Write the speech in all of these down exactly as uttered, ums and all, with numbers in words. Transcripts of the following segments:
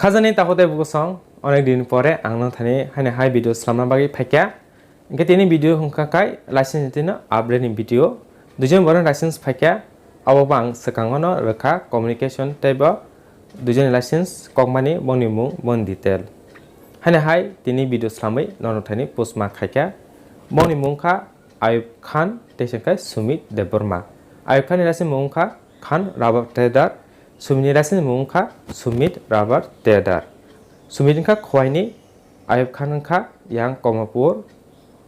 Khajani takhuk tei bukusong, onek din pore ang nang thani haini hai video slamna bagwi phaikha. Hwnkhe tini video hwnkha khai license ni tino update ni video. Duijon borok license phaikha, abo bo ang swkango no rwkha communication tei bo duijon license kokmani boni mung boni detail. Haini hai tini video slamwi nono thani post ma khaikha. Boni mung kha Ayub Khan tei se khe Sumit Debbarma. Ayub Khan ni license mung kha Khan Rubber Trader, Sumit ni license mung kha Sumit Rubber Trader. Sumit wngkha Khowai ni, Ayub Khan wngkha yang Kamalpur,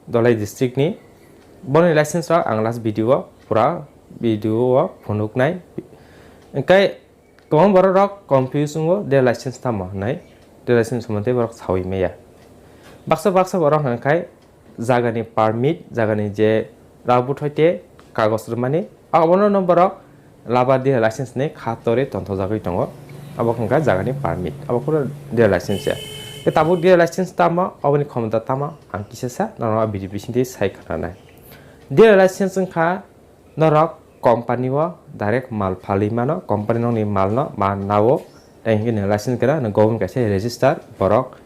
Dhalai district ni. Boni license rok ang last video o pura video o phunuknai. Hwnkhe kwbang borok rok confuse wngo, de license tamo hwnwi, de license somontwi borok saui maya. Baksa baksa borok hwnkhe jagani permit, jagani je rabuthoi tei kagoj rwmani, abono no borok labar dealer license ni kha torwi tonthojagwi tongo. Abo wngkha jagani permit, abo khe dealer license ya. Tei tabuk dealer license tamo, aboni khomota tamo, ang kisa sa norok a video bisingtwi sai khwnanai. Dealer license wngkha norok company o direct mal phalwi mano, company nokni mal no ma nao, tei hwnkhe nwng license kwrwi, nwng government kaisa register borok.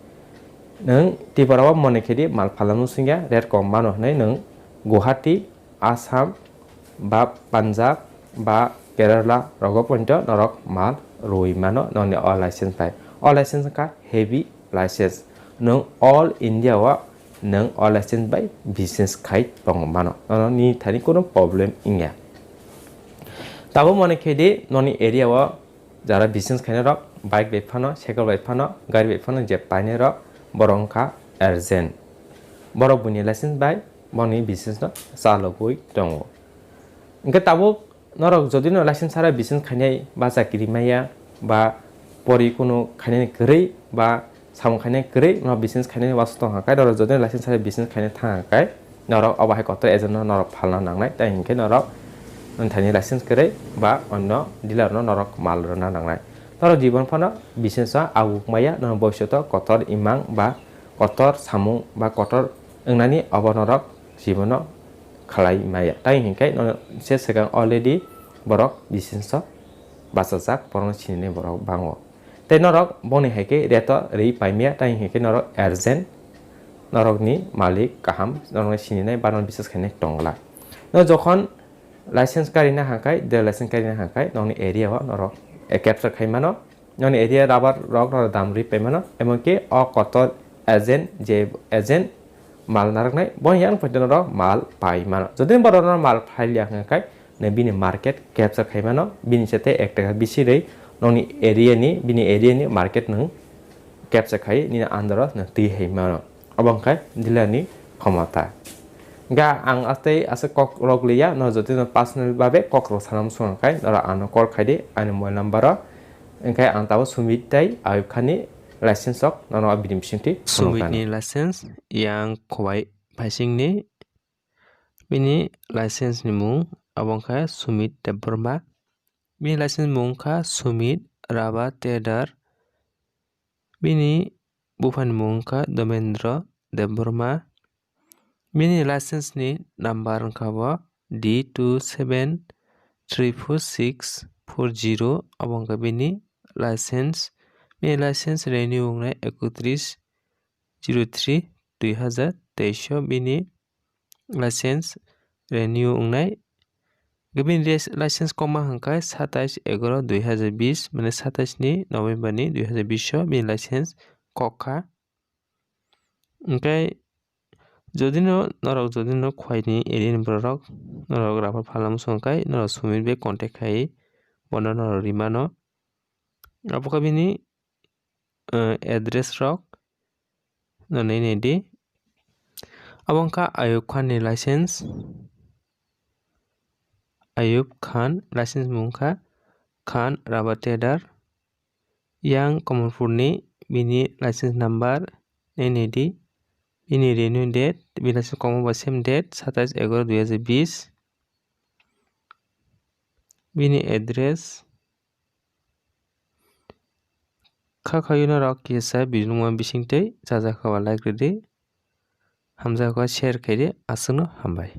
Nwng Tripura o mone khe di mal phalna swngya rate kom mano hwnwi nwng Guwahati, Assam, ba Punjab, ba Kerala rogo poito norok mal rwi mano nokni o license bai. O license wngkha heavy license. Nwng all India o nwng o license bai business khai tong mano. Nono ni thani kuno problem wngya. Tabuk mone khe di nokni area o jara business khainai rok bike bai phano, cycle bai phano, gari bai phano je painai rok borok wngkha agent. Borok buini license bai boni business no chalogwi tongo. Hwnkhe tabuk norok jodi no license sara business khainai ba chakri maya ba pori kunu khainani kwrwi ba samung khainani kwrwi no business khainani wansuk tong kha kai, norok jodi no license sara business khainai thang kha kai, norok obo hai kotor agent no norok phalna nangnai, tei hinkhe norok nini thani license kwrwi ba onno dealer no norok mal rwna nangnai. Norok jibon phano business o aguk maya, norok bhobishoto kotor imang ba kotor samung ba kotor wngnani obo norok jibono khalai maya. Tei hinkhe no se swkang already borok business o bachajak, borokno sinini borok bango. Tei norok boni hai khe rate o rwi paimaya, tei hinkhe norok agent, norokni malik kaham, norokno sininai ba norok business khainai tongla. No jokhon license karina hangkai, de license karina hangkai, nokni area o norok capture khai mano. Nokni area rubber rok no dam rwi pai mano, emonki o kotor agent, je agent mal narwknai, bo yang poito norok mal pai mano. Jodi borok no mal phai liya hwnkhe, nw bini market capture khai mano, bini sete ek taka bisi rwi nokni area ni, bini area ni market nwng capture khai nini under o nwng twi hai mano. Obo wngkha dealer ni khomota. Ga ang tei aswk kok rok liya, no jodi no personal babe kok rok sana muchung khe, norok ano call khai di, ani mobile number o. Hwnkhe ang tabuk Sumit tei Ayub Khan ni license rok nono a video bisingtwi phunuk Sumit kha. Ni license yang Khowai phaising ni, bini license ni mung abo wngkha Sumit Debbarma, bini license mung wngkha Sumit Rubber Trader, bini buphani mung wngkha Domendra Debbarma, bini license ni number wngkha bo D two seven three four six four zero, abo wngkha bini license. Bini license renew wngnai ekotris zero three dui hazar teis o bini license renew wngnai. Bini res-, license kokma hwnkhe satais egaroh dui hazar bish, mane satais ni November ni dui hazar bish o bini license kok kha. Hwnkhe jodi no norok jodi no Khowai ni area ni borok norok rubber phalna muchung khe norok Sumit bai contact khai bono norok rimano. Abo khe bini, eh, address rok no nai nai di. Abo wngkha Ayub Khan ni license. Ayub Khan, license mung kha Khan Rubber Trader. Yang Kamalpur ni bini license number nai nai di. Bini renew date, bini license kokma ba same date, satais egaroh dui hazar bish. Bini address. Kha khaui norok kisa video nukma bisingtwi chajak kha ba like rwdi. Hamjakgo share khaidi, aswkno hambai.